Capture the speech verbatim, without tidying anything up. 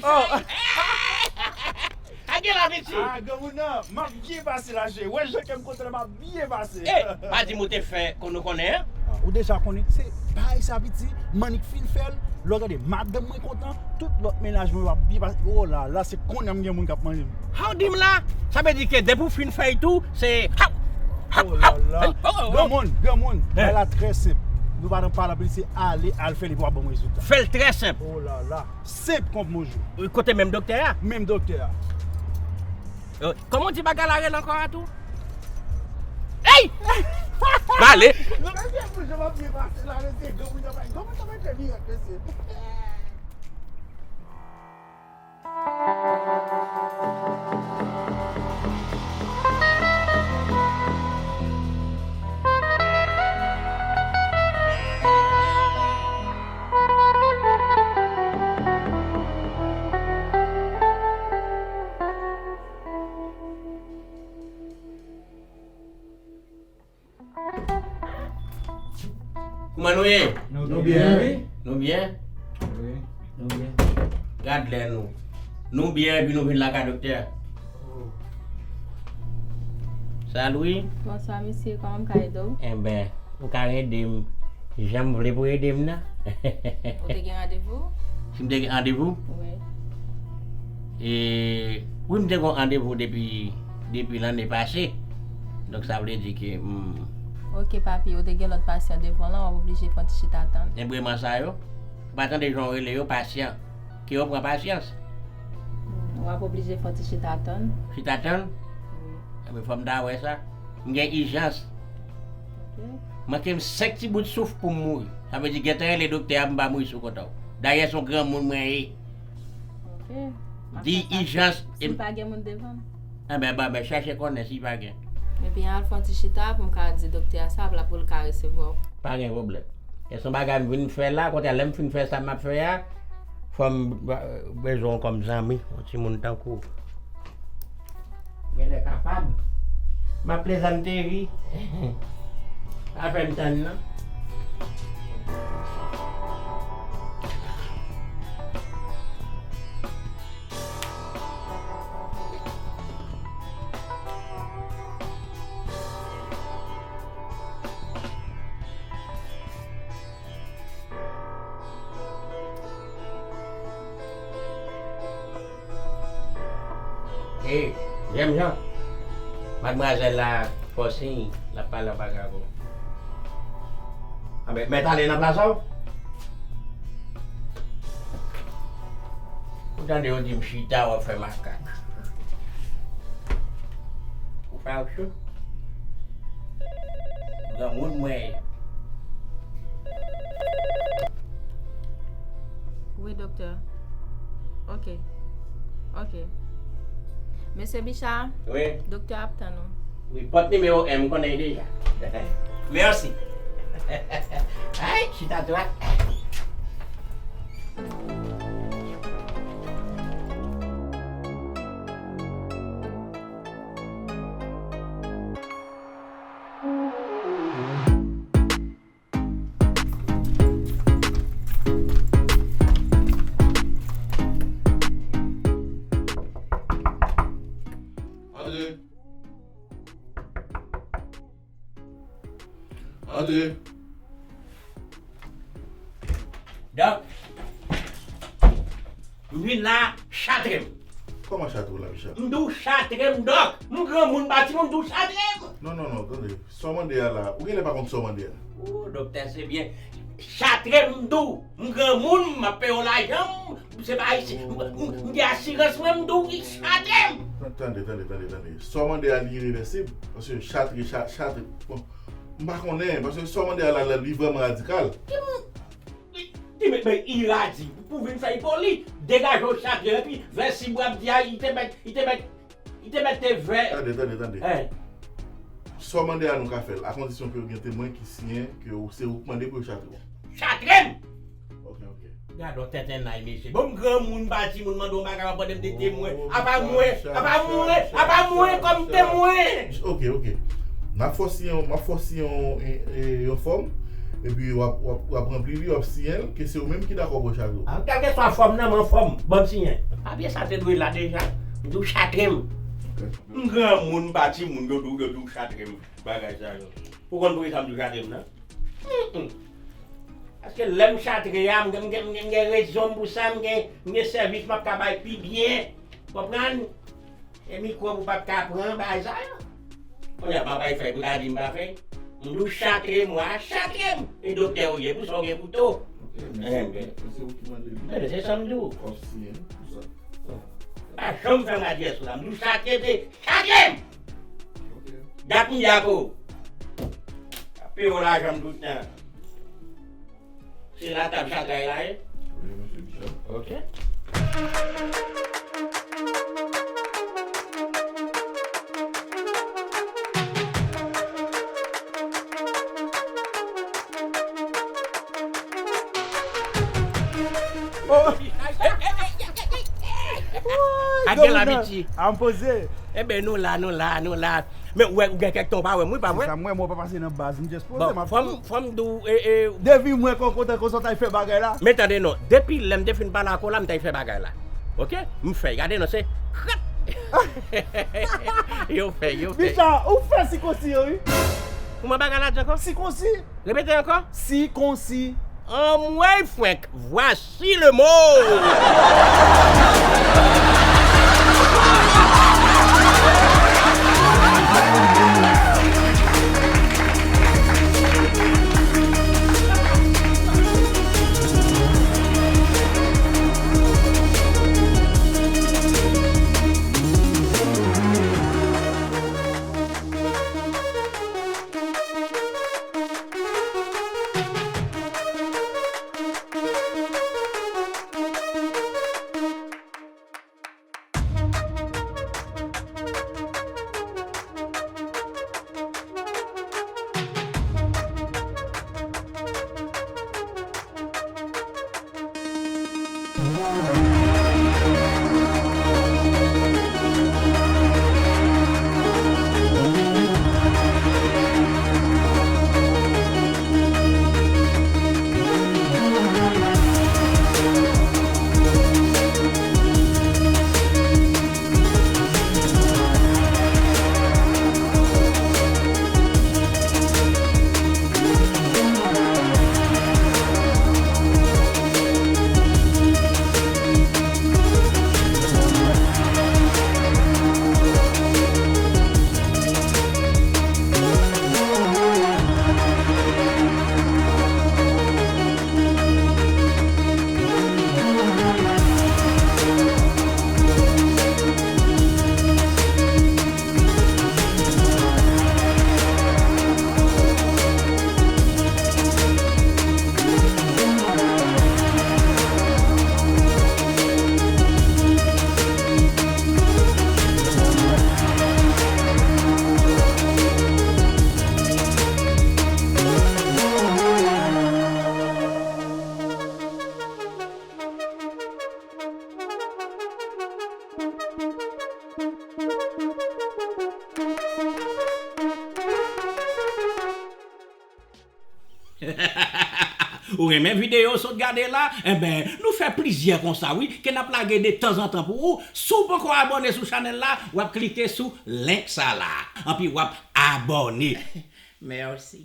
Oh. A gen la, Viti. Ah, granmoun nan, m ap byen pase la, cheri. Wè jan kè m kontan, m ap byen pase. Eh, pa di m ou te fè kon nou konnen, hein? Ah, ou deja konnen, se bagay sa, Viti, m annik fin fè l, lè w gade madanm mwen kontan, tout lòt mennaj mwen yo ap byen pase. Oh la la, se kounye a m gen moun k ap manje m. Sa w di m la? Sa vle di ke depi w fin fè l tou, se haw, haw, haw. Oh la la. Hey, oh, oh, oh. Granmoun, granmoun, bagay la trè senp. Nou pa nan pale anpil, se ale, al fè l epi w ap ban mwen rezilta. Fè l trè senp. Oh la la. Senp kon bonjou. Kote menm doktè a? Menm doktè a. Euh, kòman w di bagay la rele ankò a tou? Hey! M ale. Kouman nou ye? Nou byen, wi. Nou byen? Wi, nou byen. Gad lè nou. Nou byen epi nou vin lakay doktè a. Sa Lwi? Bonswa, mesye. Kòman m ka ede w? Enben, ou ka ede m jan m vle pou ede m nan. Ou te gen randevou? Si m te gen randevou? Wi. E, wi, m te gen randevou depi, depi lanne pase. Donk, sa vle di ke, hmm. Ok, papi, ou te gen lòt pasyan devan w lan, w ap oblije fè yon ti chita tann. Enben, sa yo, ou pa tande jan w rele yo, pasyan. Ke yo pran pasyans. W ap oblije fè yon ti chita tann. Chita tann? Wi. Enben, fò m ta wè sa. M gen ijans. Ok. Manke m senk ti bout souf pou m mouri. Sa vle di, gentan rele doktè a pou m pa mouri sou kont ou. Dayè, se yon granmoun mwen ye. Ok. Di ijans. Si pa gen moun devan m. Enben, ban, ben, chèche konnen si pa gen. Epi al fè yon ti chita pou m ka di doktè a sa, pou l ka resevwa w. Pa gen pwoblèm. E se yon bagay m vin fè la, kounye a lè m fin fè sa m ap fè a, fò m, euh, bezwen w kòm zanmi, yon timoun tankou w. Genlè kapab. M ap plezante ri. Pa fè m tann non. E, jènjan, madmwazèl la fè w siy, l ap pale anba drapo. Anben, mèt ale nan plas ou. Ou tande yo di m chita, w ap fè makak. Ou fè aksyon. Granmoun mwen ye. Wi, doktè. Ok. Ok. Mesye Bicha, wi. Doktè ap tann ou. Wi, pòt nimewo en, m konnen l deja. Mèsi. Ay, chita tou a. Antre. Antre. Dòk, m vin la, chatre m. Kòman chatre w la, Bicha? M di w chatre m, dòk. M granmoun, m pa timoun, m di w chatre m. Non, non, non, tande. Sa w mande a la, ou genlè pa konn sa w mande a. O, doktè, se byen. Chatre m, m di w. M granmoun, m ap peye w lajan m. Se pa isi. M, m, m gen asirans mwen, m di w ki chatre m. Tande, tande, tande, tande. Sa w mande a, li irevèsib. Paske chatre, cha-, chatre. Bon, m pa konnen, paske sa w mande a la, la, li vrèman radikal. Ki m-, ki, ki met men iradi pou vin fè l poli, degaje w chatre, epi vèsib w ap di a, li te mèt, li te mèt, li te mèt te vè. Tande, tande, tande. Sa w mande a nou ka fè l, akondisyon ke w gen temwen ki siyen ke w, se ou k mande pou yo chatre w. Chatre m! Ok, ok. Gade yon tenten nay, mesye. Bon, m granmoun, m pa timoun, mande yon bagay, w ap mande m de temwen. Apa mwen, apa mwen, apa mwen kòm temwen. Ok, ok. M ap fè w siyen, m ap fè w siyen yon, e, e, yon fòm. Epi w ap, w ap, w ap ranpli li, w ap siyen l, ke se ou menm ki dakò pou yo chatre w. Ah, kèlkeswa fòm nan, m anfòm, ban m siyen. Papye sa te dwe la deja. M di w chatre m. M granmoun, m pa timoun, yo di w, yo di w chatre m. Bagay sa yo. Ou konn poukisa m di w chatre m nan? Mm, mm. Paske lè m chatre a, m gen, m gen, m gen, m gen rezon m pou sa, m gen, m gen sèvis m ap ka bay pi byen. Konprann? E mikwo pou pa t ka pran bagay sa yo. Kounye a, m ap bay fèy pou ta di m pa fèy. M di w chatre m, w a chatre m. E doktè ou ye, pou sa ou gen kouto. Ok, men se, men se ou ki mande li. Men se sa m di w. Fòk siyen pou sa. Pa janm fè m adyès ou la. M di w chatre, se chatre m! Ok. Dat m di ak ou. Ap peye w lajan m tout tan. Se la tab chatray la ye? Wi, mesye Bichon. Ok. Oh! Ak gèl abitye. A m poze. Enben, nou la, nou la, nou la. Men ou wè, ou gen kèk tan w pa wè m, wi, pa vre? Se sa m wè, mwen pa pase nan baz, m just poze, m ap fè. Bon, fò m, fò m di w, e, e, depi mwen konkontan konsa, w t al fè bagay la. Men tande non, depi lè m te fin pale ak ou la, m t al fè bagay la. Ok? M fè, gade non, se krap! Yo fè, yo fè. Bicha, ou fè sikonsi yo, wi. Kouman bagay la di ankò? Sikonsi. Repete ankò. Sikonsi. Anmwey fwenk, voici le mot. Ou renmen videyo w sot gade la? Enben, nou fè plizyè konsa wi, ke n ap lage de tanzantan pou ou. Si w poko abòne sou chanèl la, w ap klike sou link sa la. Anpi w ap abòne. Mèsi.